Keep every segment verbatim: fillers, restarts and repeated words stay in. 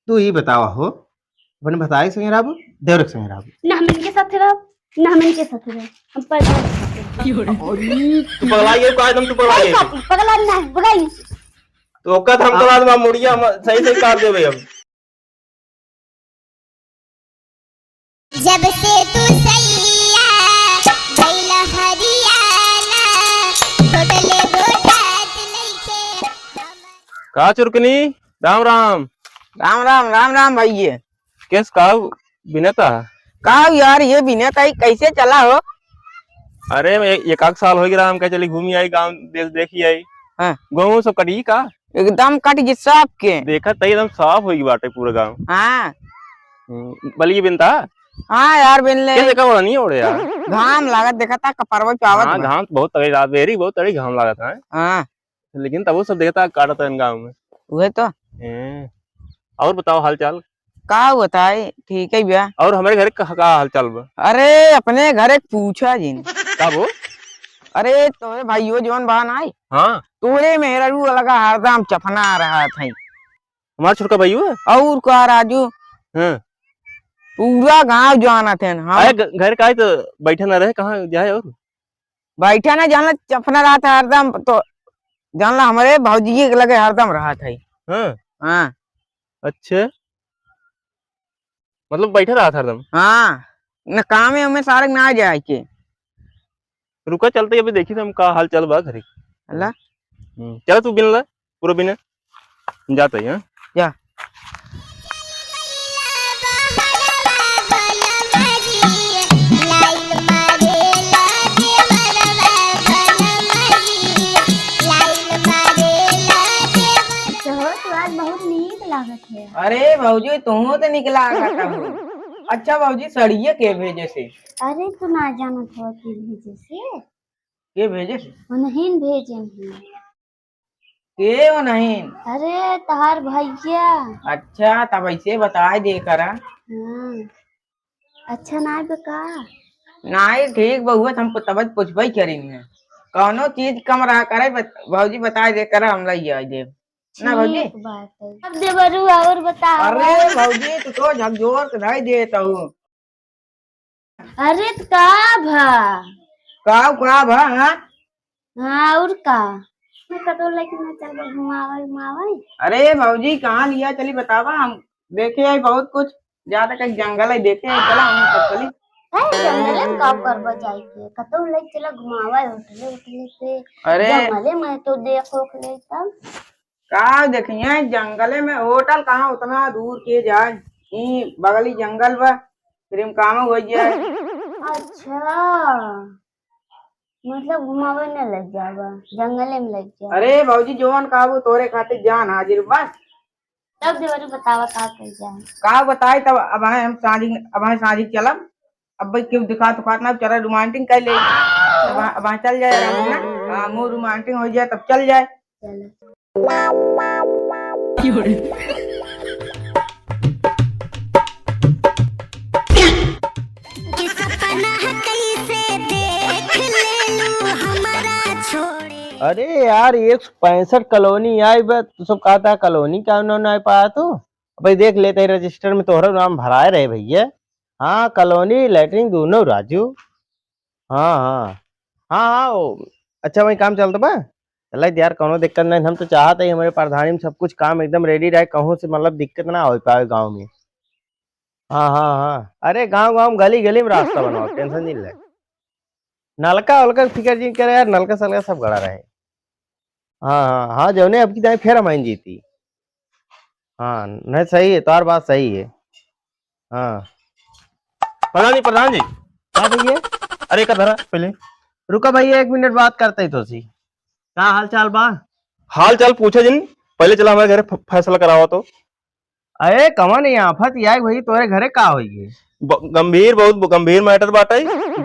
तू ई बतावा हो, अपने भताई के संगे रहबू, देवर के संगे रहबू? ना हम इनके साथ रहब, ना हम इनके साथ रहब। हम पर अरे, तू पगला गई का? एकदम तू पगला गई। पगला ना, पगला नहीं। तो ओका तो हम हाँ। तोरा मुड़िया हम सही सही काट देबे हम। जब से तू सैया गइल हरियाणा, होटले गोटात नइखे। का चुरकनी, राम राम। राम राम, राम राम भइया। केस का बिनता? का यार, ये बिनता ही कैसे चला हो? अरे, मैं एक आध साल होइ गया, हम कहे चली घूमी आई, गाँव देश देखी आई। हाँ। गाँव सब कटी का? एकदम कट गई सबके। देखा त एकदम साफ होइ गई बाटे पूरा गाँव। हाँ। हम्म, बलिए बिनता? हाँ यार, बिन ले। के देखा ओढ़नी ओढ़े यार। घाम लागत देखा ता कपरवा पे आवत हाँ, बा। घाम तो बहुत तगड़ी रात बेरी, बहुत तगड़ी घाम लागत है। हाँ। लेकिन तब वो सब देखता काटत है गाँव में। उहे तो। हैं। और बताओ हाल चाल? का बताई, ठीक है भैया। और हमरे घरे का, का हाल चाल बा? अरे अपने घरे पूछा जिन। का बो? अरे तोरे भाइयो जौन बा नाई। हाँ। तोरे मेहरारू लगा हरदम चफना रहत है। हमार छोटका भाइयो है? और का राजू? हाँ। पूरा गाँव जानत है हम। अरे घ-, घर का है तो बैठे ना रहे, कहाँ जाए और? बैठा ना, जानला चफना रहत है हरदम, तो जानला हमरे भौजी के लगे हरदम रहत है। हाँ। हाँ। अच्छा, मतलब बैठे रहत हरदम? हाँ, न काम है हमें सारे ना जाए के। रुका, चलते अभी देखी हम का हाल चाल बा घरे। अल्लाह। हम्म, चला तू बिन ला, पूरा बिना। जात है, हाँ? जा। तो आज बहुत नीक लागत है। अरे भौजी, तुहूँ तो नीक लागत हो। अच्छा भौजी, सड़िया के भेजे से? अरे, तू ना जानत हो के भेजे से? के भेजे से? उन्हीं भेजे हैं। के हो नहीं? अरे, तहार भैया। अच्छा, तब ऐसे बताए दे करा। हाँ। अच्छा ना बे का? नहीं, ठीक बहुआ, हम तब पूछबे करेंगे। कौनो चीज कम रहा करे, बत-, भौजी बताए दे करा, हम लई आ देब। ना भौजी? ठीक बात है। अब देवरू और बताओ। अरे भौजी, तू तो झकझोर के धई देत हूँ। अरे त का भा? का, का भा, हाँ? हाँ, और का? मैं कतौ लेके ना चल घुमावे, घुमावे। अरे भौजी, कहाँ लिया चली बतावा, हम देखे आई बहुत कुछ, ज्यादा कहीं जंगल है देखे आई, चला हम सब चली। अरे जंगल में का करबा जाए के? कतौ लेके चला घुमावे, होटले, होटले पे। अरे जंगले में तो देख ओख ले तब। का देखिए, जंगले में होटल कहाँ, उतना दूर के जाए, ई बगली जंगल बा, फिर हम काम हो जाए। अच्छा, मतलब घुमावे न लग जावा, जंगले में लग जावा। अरे भौजी, जौन कहबू तोरे खातिर जान हाजिर बा। तब देवरू बतावा का कर जाए। का बताई तब, अब आए हम साँझी, अब आए साँझी चलब, अब भाई क्यों दिखा तो खात ना, चला रोमांटिक कर ले। अब, अब चल जाए आराम से ना। हाँ, मुँह रोमांटिक हो जाए तब चल जाए। चलो। कि सपना कैसे देख लेलू हमरा छोड़े। अरे यार, एक सौ पैंसठ कॉलोनी आई बा, तू सब कहता कॉलोनी का नाम ना पाया तू? अब भाई देख लेते हैं, रजिस्टर में तोहरा नाम भराए रहे भैया। हाँ, कॉलोनी, लैट्रिन दोनों राजू। हाँ, हाँ। हाँ, हाँ, ओ, अच्छा, वही काम चलत बा? चला यार, कौनो दिक्कत नहीं। हम तो चाहत है हमारे प्रधानी में सब कुछ काम एकदम रेडी रहे, कहूँ से मतलब दिक्कत ना हो पावे गाँव में। हाँ, हाँ, हाँ। अरे, गाँव, गाँव में, गली, गली में रास्ता बनाओ, टेंशन नहीं ले। नलका, उलका फिकर जिन करे यार, नलका, सलका सब गड़ा रहे। हाँ, हाँ, हाँ, जौने अब की दाई फिर हमारी जीती। हाँ, नहीं, सही है, तोहार बात सही है। हाँ। प्रधान जी, प्रधान जी। हाँ भैया। अरे, का धरा पहले। रुका भैया, एक मिनट बात करते ही तो सी। का हाल चाल बा? हाल चाल पूछे जिन, पहले चला हमारे घरे फ-, फैसला करावा तो। अरे, कवन ये आफत ये आई भाई, तोरे घरे का होई गए? ब-, गंभीर, बहुत ब-, गंभीर मैटर बाटे,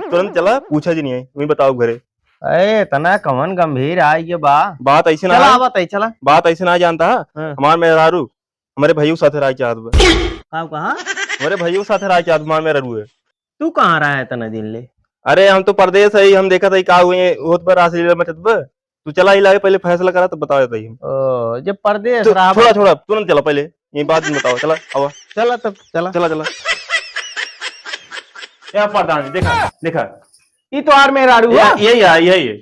तुरंत चला, पूछा जिन, यही बताओ घरे। अरे, इतना कवन गंभीर आई ये बा? बात ऐसे ना चला, है। आवत है, चला। बात ऐसे ना जानता है। हाँ। हमार मेहरारू हमारे भैया के साथे रहे चाहत बा। का कहा? हमारे भैया के साथे रहे चाहत बा, हमार मेहरारू है। तू कहाँ रहा है इतना दिन ले? अरे, हम तो परदेस है, हम देखत है का हुए होत बा, रासलीला मचत बा। तू चला, इलाके पहले फैसला करा, तब बता देता ही हम। ओ, जब परदेस तो रहा छोड़ा, बा। छोड़ा, तुरंत चला पहले। ये बाद में बताओ, चला, आवा। चला तब, चला। चला, चला। या प्रधान जी, देखा, देखा। ई तोहार मेहरारू ये, है? यही है, यही है।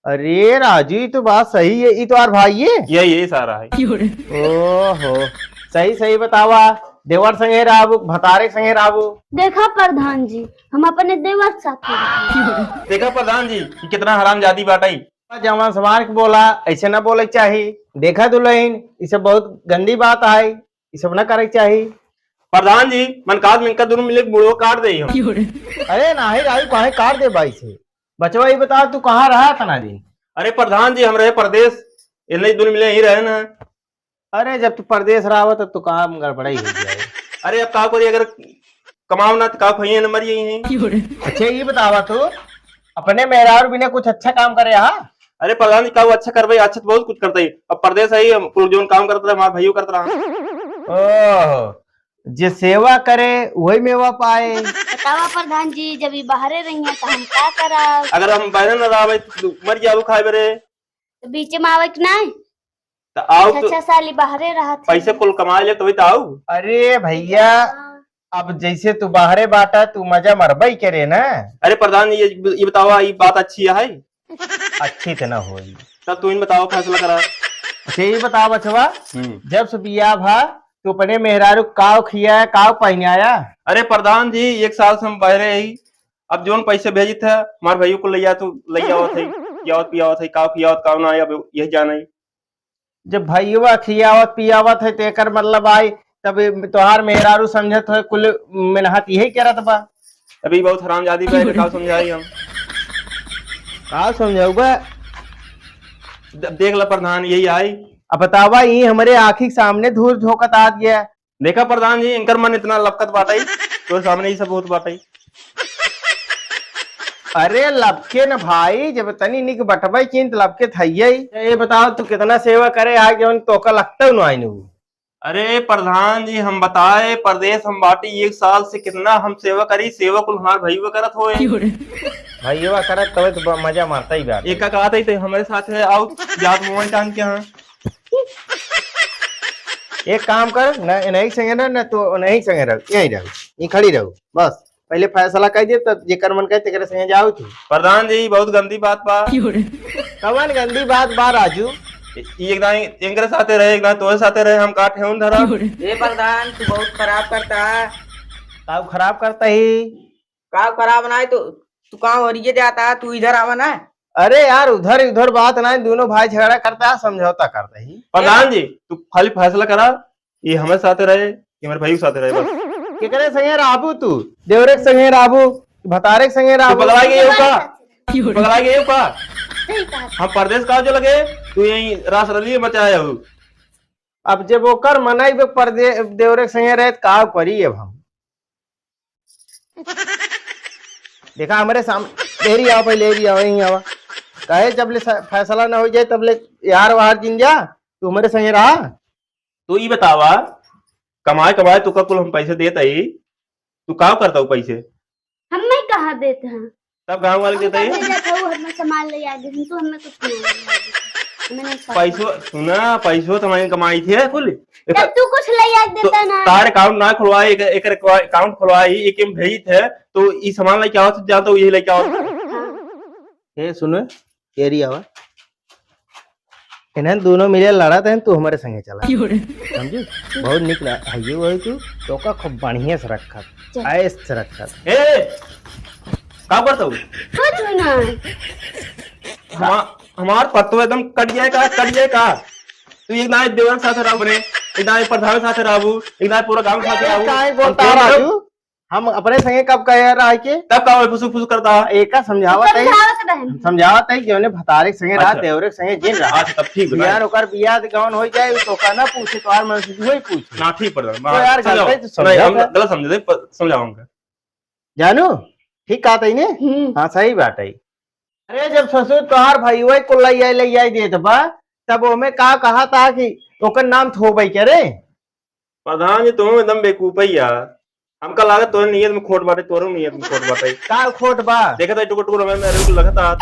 अरे राजू, ई तो बात सही है, ई तोहार भाई है? यही, यही सारा है। ओहो, सही, सही बतावा, देवर संगे रहबू, भतारे संगे रहबू? देखा प्रधान जी, हम अपने देवर के साथ रहब। देखा प्रधान जी, ई कितना हरामजादी बाटई। जवान संभार के बोला, ऐसे ना बोले के चाही। देखा दुल्हन, ई सब बहुत गंदी बात आई, ई सब ना करे के चाही। प्रधान जी, मन काज में इनका दोनों मिले के मुड़वा काट दे हम। अरे नाही राजू, काहे काट दे भाई से? बचवा, ई बता, तू कहाँ रहा इतना दिन? अरे प्रधान जी, हम रहे परदेस, इन्हें दोनों मिले यहीं रहे ना। अरे, जब तू परदेस रहा हो, तब तो काम गड़बड़ाई हो जाए। अरे, अब का करी, अगर कमाओ ना, तो का खइए ना, मरिए यहीं। अच्छा, ई बतावा तू, अपने मेहरारू बिना कुछ अच्छा काम करे हा? अरे प्रधान जी, का वो अच्छा करबे, अच्छा तो बहुत कुछ करते ही। अब परदेस आई, हम कुल जौन काम करत रहे, हमार भाइयों करत रहा। ओहो, जे सेवा करे, वही मेवा पाए। बतावा प्रधान जी, जब ई बाहरे रही हैं, तो हम का करब? अगर हम बाहरे न रहबे, तो मर जाबू खाए बरे। तो बीचे में आवे के नाय? तो आओ अच्छा, तो अच्छा, साली बाहरे रहत है। पैसे कुल कमा ले, तभी तो आऊ। अरे भैया, हाँ। अब जैसे तू बाहरे बाटा, तू मजा मरबई करे ना। अरे प्रधान, ये, ये बतावा, ये बात अच्छी है? अच्छी तो ना होई। तब तू इन बतावा, फैसला करा। अच्छा, ये बतावा बचवा, हम्म। जब से बियाह भा, तू अपने मेहरारू काव खियाया, काव पहिनाया? अरे प्रधान जी, एक साल से हम बाहरे ही, अब जौन पैसे भेजित है, हमार भाइयों को लइया तो लइया आवत है, खियावत पियावत है, काव खियावत, काव ना, अब यही जाना है। जब भइयवा खियावत पियावत है, तो एकर मतलब आई, तब तोहार मेहरारू समझत है, कुल मेहनत यही करत बा। अभी बहुत हरामजादी बा, का समझाई हम? का समझाऊ बा? अब देख ला प्रधान, यही आई। अब बतावा, ई हमरे आँखी के सामने धूर झोंकत आ गया। देखा प्रधान जी, इनकर मन इतना लपकत बाटई, तो सामने ही सब होत बाटई। अरे लपके न भाई, जब तनी निक बटबे किन त लपके थइये। ये बताओ, तू कितना सेवा करे आए, जवन तोका लगता न आइन उ? अरे प्रधान जी, हम बताए, परदेस हम बाटी, एक साल से कितना हम सेवा करी, सेवा कुल हमार भइयवा करत होए। भइयवा करत तबे तो ब-, मजा मारता ही बात। एक का कहत है, तो हमरे साथ है, आओ, जात मोहन चांद के यहाँ। एक काम कर, न इन्हीं संगे रह, न तो उन्हीं संगे रह, यहीं रह, यहीं खड़ी रहो, बस। पहले फैसला कर दे, तब जेकर मन करे तेकरे संगे जाओ तू। प्रधान जी, बहुत गंदी बात बा। कवन गंदी बात बा राजू? ई एक दाई इनकरे साथे रहे, एक दाई तोरे साथे रहे, हम का ठेहुन धरा। ए प्रधान, तू बहुत खराब करता है। का खराब करता ही? का खराब ना है तो तू कहाँ ओरिये जाता है, तू इधर आवा ना। अरे यार, उधर उधर बात ना है, दोनों भाई झगड़ा करता है, समझौता करता ही। प्रधान जी, तू खाली फैसला करा, ये हमरे साथे रहे, ये हमरे भाई के साथे रहे बस। केकरे संगे रहबू तू? देवरे के संगे रहबू, भतारे के संगे तू रहबू? पगला गई हो का? तू पगला गई हो का? सही कहा। हम परदेस का जो लगे, तू यहीं रास रलिए मचाए हो। अब जब ओकर मनई बे परदे-, देवरे के संगे रहे, त का करी अब हम? देखा हमरे सामने, एरी आवा पहले, एरी आवा, यहीं आवा। कहे जब ले स-, फैसला ना हो जाए, तब ले यार वार जिन जा, तू हमरे संगे रहा। तो ई बतावा, कमाए, कमाए, तू का कुल हम पैसे देत हई, तू का करता हूँ पैसे? हमें कहाँ देते हैं? तब गाँव वाले हम देते हैं? कहाँ देते हैं? हमें सामान ले आ गए, तू हमें कुछ नहीं ले आ गए। हमें नहीं सामान। पैसो, सुना, पैसो तो हमारी कमाई थी कुल। जब तू कुछ ले आ तो देता ना। तार account ना खुलवाए, एक, एक account खुलवाई, एक एम भेजी थे, तो ई सामान लेके आवत, जाता हूँ, यही लेके आवत। हाँ। ए, सुनो, एरी आवा। इन्हें दोनों मिले लड़त हैं, तू हमारे संगे चला। क्यों रे? समझी? बहुत निक ला-, हइये वही तू, तोका खूब बढ़िया से रखत, चल। ऐश से रखत। ए, का करत हूँ? कुछ भी ना। हमा-, हमार पत्तो एकदम कट जाए का, कट जाए का? तू एक दाएं देवर के साथ रहबू ने, एक दाएं प्रधान के साथ रहबू, एक दाएं पूरा गांव के साथ रहबू। काहे बोलता हम है तेरे राजू? हम अपने संगे कब कहे रहा है के? तब का फुसु फुसु करता है? एका समझावत है। समझावत रहे। हम समझावत है कि उन्हें भतारे के संगे रहा, अच्छा। देवरे के संगे जिन रहा। अच्छा, तब ठीक बा। बिहान ओकर बियाह गवन हो जाए, तो का ना पूछे, तो आर मन से वही पूछे। ना, ठीक पड़ रहा। तो यार, समझाओ। गलत है तो नहीं, हम समझाओ। गलत समझे थे, पर समझाओ हमका। जानू, ठीक कहत है ने? हम्म। हाँ, सही बात है। अरे, जब ससुर तोहार भाई वही को लई आई, लई आई देत बा, तब ओमे का कहा था कि ओकर नाम थोबई के रे? प्रधान जी, तुम एकदम बेवकूफ है यार। हमका लागत तोरे नियत में खोट बाटे, तोरे नियत में खोट बाटे। का खोट बा? देखत है टुकुर टुकुर हमें मेरे को लगत आ।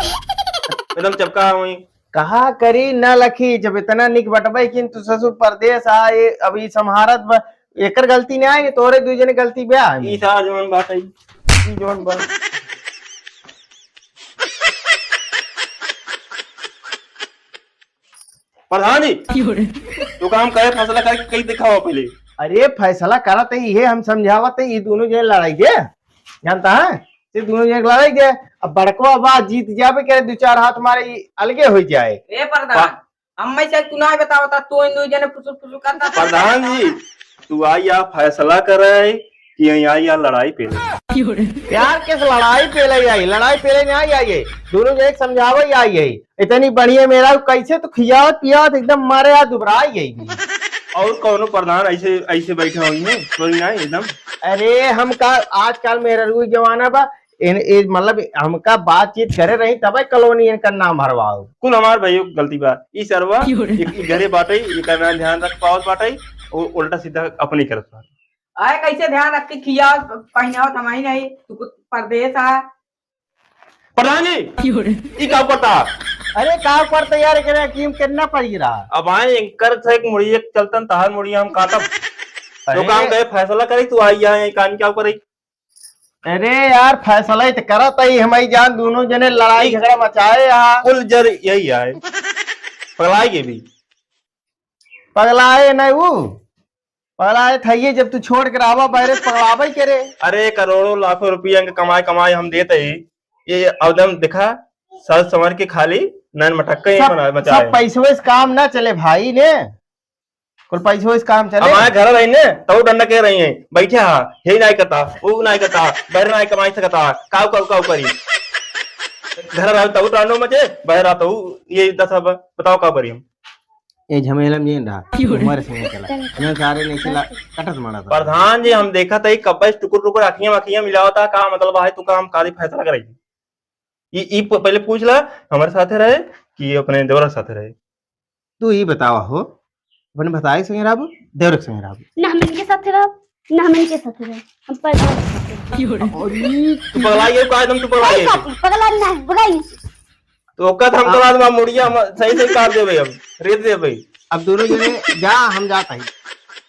एकदम चपका हुई। कहा करी ना लखी, जब इतना निक बटबे किन तू ससुर परदेस आ, ये अभी संभारत बा, एकर गलती नहीं आई, तोरे दुइ जने गलती बा। ई सार जवन बाटइ। ई जवन बा। प्रधान जी, क्यों रे? तू काम करे, फैसला करके कई दिखावा पहले। अरे फैसला करत है, इहे हम समझावत है, ई दोनों जने लड़ाई दे, जानता है? ये दोनों जने लड़ाई दे, अब बड़कवा बा जीत जाबे करे, दो चार हाथ मारे, ई अलगे हो जाए। ए प्रधान, पा- हम में से तू ना बतावता, तू इन दो जने फुसुर फुसुर करता। प्रधान जी, तू आई या फैसला करे कि आई या लड़ाई पे? क्यों रे? प्यार के से लड़ाई पे ले आई, लड़ाई पे ले नहीं आई, आई है। दोनों जने समझावे ही आई है। इतनी बढ़िया मेहरारू कैसे तो खियावत पियावत एकदम मारे यार दुबराई गई। और कौनो प्रधान ऐसे, ऐसे बैठे होइहैं, कोई ना एकदम। अरे हम का आजकल मेहरारू जमाना बा, इन, ए, मतलब हमका बातचीत करे रही तबे कॉलोनी इनका नाम भरवाओ। कुल हमार भाइयों की गलती बा। ई सरवा क्यों रे? एक, एक घरे बाटे, एकर ना ध्यान रख पावत बाटे, उ-, उल्टा सीधा अपनी करत बा। आए कैसे ध्यान रख के खियावत पहिनावत हमही नहीं, तू कुछ परदेस आ। प्रधान जी, क्यों रे? ई का करता? अरे का करता यार, एकरे हकीम कितना पड़ी रहा? अब आए एंकर से एक मुड़िया के चलतन तहार मुड़िया हम काटब। अरे। तो काम करे फैसला करे, तू आई यहाँ कान क्या करे? अरे यार फैसला ही तो करत ही, हम ही जान दोनों जने लड़ाई ई झगड़ा मचाए यहाँ। कुल जर यही आए। पगलाई के भी। पगलाए नहीं वो, पगलाए था ये, जब तू छोड़ के रहबा बहरे पगलाबे के रे। अरे करोड़ों लाखों रुपया के कमाई कमाई हम देते ही, ये एकदम देखा सज संवर के खाली नैन मटक्का ही सब, बना मचाए। सब पैसवे से काम ना चले भाई ने, कुल पैसवे से काम चले। हमारे घर रही ने तब डंडा कह रही है, बैठे हा, हे नाई कता, वो नाई कता, बहरे नाई कमाई सकता, काऊ काऊ काऊ करी। घर रहो तब डंडो मचे, बहरा तो ये दस अब बताओ का करी हम। ये झमेला में नहीं रहा, क्यों रे? हमारे संगे चला। मैं सारे नहीं चला, कटत मारा था। प्रधान जी, हम देखा था, ये कब्बे से टुकुर टुकुर अखियां मखियां मिलावता, का मतलब है, तू काम काली फैसला करे? ई, ई प-, पहले पूछ ला, हमारे साथे रहे कि अपने देवरा के साथे रहे? तू ई बतावा हो, अपने भताई के संगे रहबू, देवरा के संगे रहबू? ना हम इनके साथे रहब, ना हम इनके साथे रहब, हम परदेस रहब। क्यों रे? अरे, तू पगला गई का एकदम, तू पगला गई? पगला नहीं, पगला नहीं। तो ओका तो हम हाँ। तोरा आज मुड़िया हम सही सही काट देबे, हम रेत देबे। अब दोनों जने जा, हम जात हई।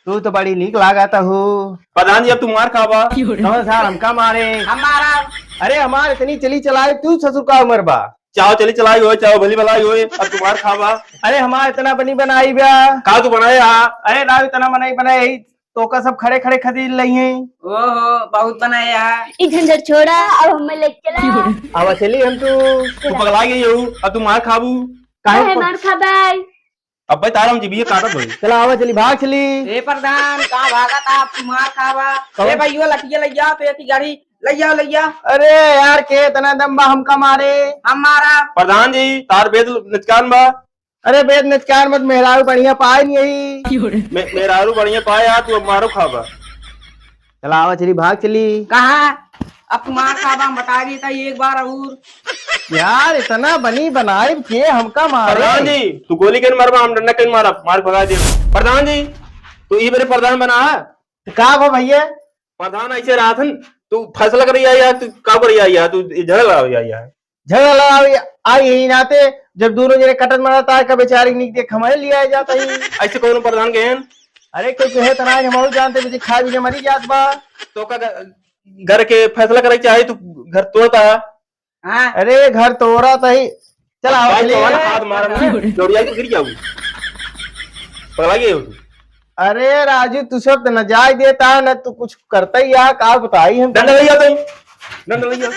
तू तो बड़ी नीक लागत हो। प्रधान जी, अब तू मार खाबा। क्यों रे? कौन सार हमका मारे? हम मारा। अरे हमार इतनी चली चलाई, तू ससुर का उम्र बा? चाहो चली चलाई होए, चाहो भली भलाई होए, अब तू मार खाबा। अरे हमार इतना बनी बनाई बा। का तू बनाए हा? अरे राव इतना बनाई बनाई, तोका सब खड़े खड़े खरीद लइहैं। ओहो, बहुत बनाया। ई झंझट छोड़ा, अब हमें लेके चला। आवा चली हम तू। तू पगला गई हो, अब तू मार खाबू। काहे काहे प- मार खाबे? अब्बे तारा हम जीभिये काटत होई। चला आवा चली, भाग चली। ए प्रधान, कहाँ भागा था? अब तू मार खाबा। कौन? ए भाइयों, लठिया लइया, तो एक ही गाड़ी लइया, लइया। अरे यार, के इतना दम बा हमका मारे? हम मारा। प्रधान जी, तार बेद नचकान बा। अरे बेद नचकार मत, मेहरारू बढ़िया पाए नहीं यही। क्यों रे? मे-, मेहरारू बढ़िया पाए यार, तू अब मारो खाबा। चला आवा चली, भाग चली। कहाँ? अब तू मार खाबा, हम बता देता एक बार और। यार इतना बनी बनाइब के हमका मारे? प्रधान जी, तू गोली केन मारबा, हम डंडा केन मारब, मार भगा दे। प्रधान जी, तू ई बेरे प्रधान बना है? तो का भा भैया? प्रधान ऐसे रहा था, तू फैसला करे आई है, तू का करे आई है, तू झगड़ा लड़ावे आई है? झगड़ा लड़ावे आई यही नाते, जब दोनों जने कटत मरत आए, का बेचारी निक देख हमारे लिए आए जाता ही। ऐसे कौन प्रधान के हैं? अरे कोई कहे तना हम जानते, बेचे खाए भी मरी जात बा। तो का घ-, घर के फैसला करे चाहे, तू घर तोड़ता है? हाँ। अरे घर तोड़ा तही। चल आओ भाई, चलिए। कौन हाथ मारा ना, जोड़िया को गिर जाऊ। पगला गए हो तू? अरे राजू, तू सब तो न जाए देता है, न तू कुछ करता ही है, का बताई हम? डंडा लइया तुम, डंडा लइया।